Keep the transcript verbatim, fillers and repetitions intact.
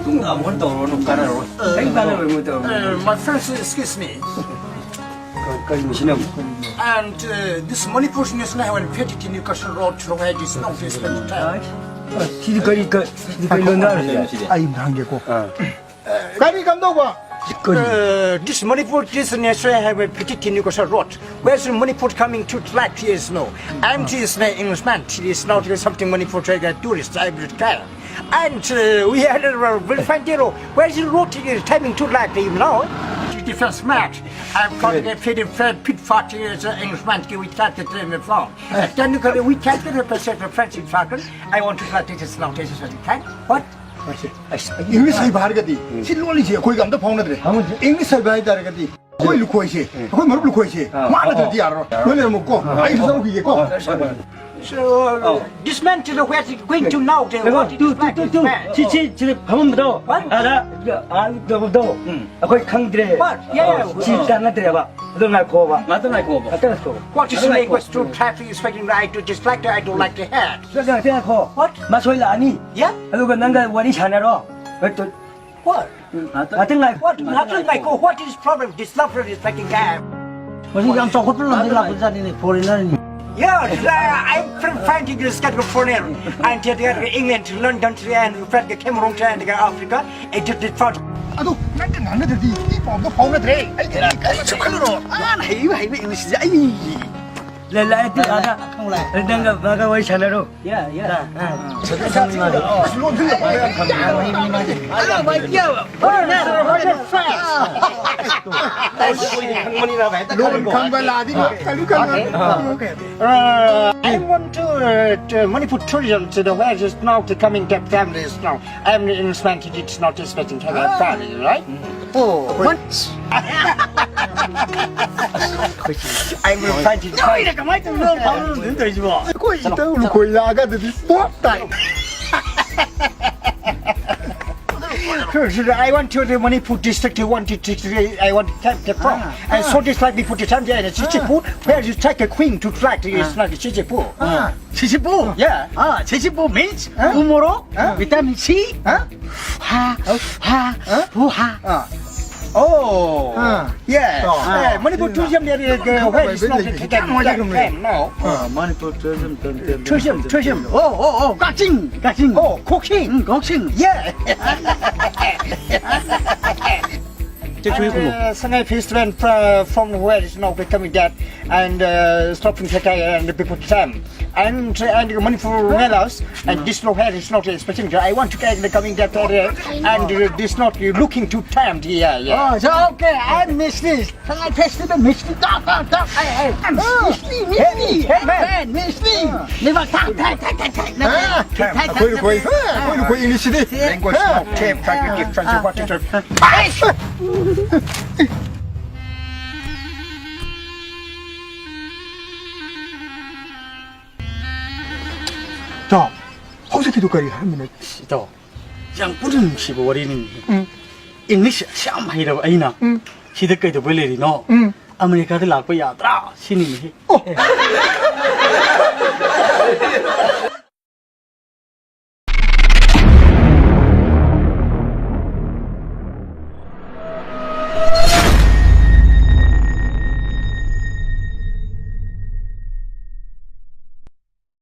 ꯇꯨꯡ ꯑꯃꯨꯛ ꯍꯟꯅ ꯇꯧꯔꯨꯔꯅꯨ, ꯀꯥꯟꯅꯔꯣꯏ꯫ ꯑꯩ ꯀꯥꯟꯅꯔꯣꯏ ꯃꯣꯏ ꯇꯧꯔꯨꯔꯅꯨ꯫ Uh, my friends, excuse me. ꯀ-, ꯀꯔꯤꯅꯣ ꯁꯤꯅ ꯑꯃꯨꯛ? And, uh, this Manipur National Highway fifty-two New Kashan Road, Ronghaidi is not this time. ꯑ, ꯁꯤꯗꯤ ꯀꯔꯤ, ꯀ-, ꯁꯤꯗꯤ ꯀꯔꯤ ꯂꯣꯟꯗꯥꯔꯁꯦ? ꯑꯩ ꯑꯝꯇ ꯍꯪꯒꯦꯀꯣ꯫ ꯑꯥ꯫ ꯀꯔꯤ ꯀꯝꯗꯧꯕ? ꯀꯔꯤ? Uh, this Manipur, this National Highway fifty-two New Kashan Road. Where's Manipur coming to like years now? I'm this Englishman. It is not something Manipur to a tourist. I will tell. And, uh, we had a very fine deal. Where's the road is timing to like you know? It is first match. I'm calling a pretty fair pit party as an Englishman. We can't get in the phone. Then you can, we can't get a percent of friendship circle. I want to like this now. This is what you can. What? English ꯍꯩꯕ ꯍꯥꯏꯔꯒꯗꯤ ꯁꯤ ꯂꯣꯜꯂꯤꯁꯦ ꯑꯩꯈꯣꯏꯒ ꯑꯝꯇ ꯐꯥꯎꯅꯗ꯭ꯔꯦ꯫ English ꯍꯩꯕ ꯍꯥꯏꯇꯥꯔꯒꯗꯤ ꯑꯩꯈꯣꯏ ꯂꯨꯈꯣꯏꯁꯦ, ꯑꯩꯈꯣꯏ ꯃꯔꯨꯞ ꯂꯨꯈꯣꯏꯁꯦ ꯃꯥꯟꯅꯗ꯭ꯔꯗꯤ ꯌꯥꯔꯔꯣꯏ꯫ ꯂꯣꯏ ꯂꯩꯔꯝꯃꯨꯀꯣ꯫ ꯑꯩꯁꯨ ꯆꯠꯂꯨꯈꯤꯒꯦꯀꯣ꯫ So, uh, this man to the where is going to now? The ꯉꯥꯏꯈꯣ, what is two, two, two, two. This man? ꯁꯤ, ꯁꯤ, ꯁꯤꯗ ꯐꯝꯃꯝꯕꯗꯣ꯫ What? ꯑꯥꯗ, ꯑꯥ, ꯇꯧꯕꯗꯣ꯫ ꯑꯩꯈꯣꯏ ꯈꯪꯗ꯭ꯔꯦ꯫ What? Yeah, yeah. ꯁꯤ ꯆꯥꯟꯅꯗ꯭ꯔꯦꯕ꯫ ꯑꯗꯨ ꯉꯥꯏꯈꯣꯕ꯫ ꯉꯥꯛꯇ ꯉꯥꯏꯈꯣꯕ꯫ ꯉꯥꯛꯇ ꯉꯥꯏꯈꯣꯕ꯫ What is the language to traffic inspecting? I do dislike to, I don't like to have. ꯉꯥꯛꯇ ꯉꯥꯏꯈꯣ꯫ What? ꯃꯥ ꯁꯣꯏ ꯂꯥꯛꯑꯅꯤ꯫ Yeah? ꯑꯗꯨꯒ ꯅꯪꯒ ꯋꯥꯔꯤ ꯁꯥꯟꯅꯔꯣ꯫ What? ꯉꯥꯛꯇ ꯉꯥꯏꯈꯣ꯫ What? What is problem? This love is like a game. ꯃꯁꯤ ꯌꯥꯝ ꯆꯥꯎꯈꯠꯄ ꯂꯝꯗꯒꯤ ꯂꯥꯛꯄ ꯖꯥꯠꯅꯤꯅꯦ, ꯐꯣꯔꯦꯅꯔꯅꯤ꯫ Yeah, I, I'm fr-, finding this kind of foreigner. And they are England, London, and Cameroon, and Africa. ꯑꯗꯨ ꯅꯪꯒ ꯉꯥꯡꯅꯗ꯭ꯔꯗꯤ ꯏ ꯄꯥꯎꯗ ꯐꯥꯎꯅꯗ꯭ꯔꯦ꯫ ꯑꯩ ꯀꯔꯤ ꯀꯔꯤꯁꯨ ꯈꯜꯂꯨꯅꯣ꯫ ꯃꯥꯅ ꯍꯩꯕ ꯍꯩꯕ ꯏꯪꯂꯤꯁꯁꯦ ꯑꯩ꯫ ꯂꯩ, ꯂꯩ, ꯑꯩ ꯑꯥꯗ ꯅꯪꯒ ꯃꯥꯒ ꯋꯥꯔꯤ ꯁꯥꯟꯅꯔꯣ꯫ Yeah, yeah. ꯂꯣꯟ ꯈꯪꯕ ꯂꯥꯛꯑꯗꯤ ꯀꯩꯅꯣ ꯈꯪꯉꯣꯏ꯫ Uh, I want to, uh, to Manipur tourism to the where is now the coming that families now. I'm in Spanish, it's not expecting to have a family, right? Oh, what? I'm finding. ꯅꯣꯏꯅ ꯀꯃꯥꯏꯅ ꯇꯧꯔꯤꯅꯣ? ꯐꯥꯎꯅꯔꯝꯗꯣꯏꯅ ꯇꯧꯔꯤꯁꯤꯕꯣ? ꯑꯩꯈꯣꯏ ꯏꯇꯥꯎ ꯂꯨꯈꯣꯏ ꯂꯥꯛꯑꯒ ꯑꯗꯨꯗꯤ ꯄꯣꯞ ꯇꯥꯏ꯫ I want to the Manipur district, I want to district, I want to take the phone. Ah, and ah. So this like before the time, yeah, Chichipu, where you take a queen to flight, it's not Chichipu. Ah. Chichipu? Yeah. Ah, Chichipu means tomorrow, vitamin C. Huh? Ha, ha, ha. Ah. Oh. Ah. Yeah. Oh. Yeah, Manipur tourism area, uh, where is not the time now. Ah, Manipur tourism, tourism, tourism. Oh, oh, oh, catching, catching. Oh, cooking. Mm, cooking. Yeah. Take to you, Kumo. Uh, Sangai Festival fr- from where is now becoming that and uh, stopping Sakai and the people time. And and the money for Melas and this no hair is not expecting. I want to get the coming that area and uh, this not you looking too time. Yeah, yeah. Oh, so okay, I'm Miss Lee. Sangai Festival, Miss Lee. Talk, talk, talk. Hey, hey. Miss Lee, Miss Lee. Hey, man. Miss Lee. Never talk, talk, talk, talk, talk. Never. Ah, talk, talk, talk, talk, talk. Language not tape, like you give translate what you ꯏꯇꯥꯎ, ꯍꯧꯖꯤꯛꯀꯤꯗꯨ ꯀꯔꯤ ꯍꯥꯏꯔꯝꯃꯤꯅꯣ? ꯏꯇꯥꯎ, ꯌꯥꯝ ꯄꯨꯛꯅꯤꯡ ꯅꯨꯡꯁꯤꯕ ꯋꯥꯔꯤꯅꯤ꯫ ꯎꯝ꯫ English ꯑꯁꯨꯛ ꯌꯥꯝ ꯍꯩꯔꯕ ꯑꯩꯅ ꯎꯝ꯫ ꯁꯤꯗ ꯀꯩꯗꯧꯕꯩ ꯂꯩꯔꯤꯅꯣ? ꯎꯝ꯫ ꯑꯃꯦꯔꯤꯀꯥꯗ ꯂꯥꯛꯄ ꯌꯥꯗ꯭ꯔꯥ? ꯁꯤꯅꯤꯅꯦꯍꯦ꯫ ꯑꯣ꯫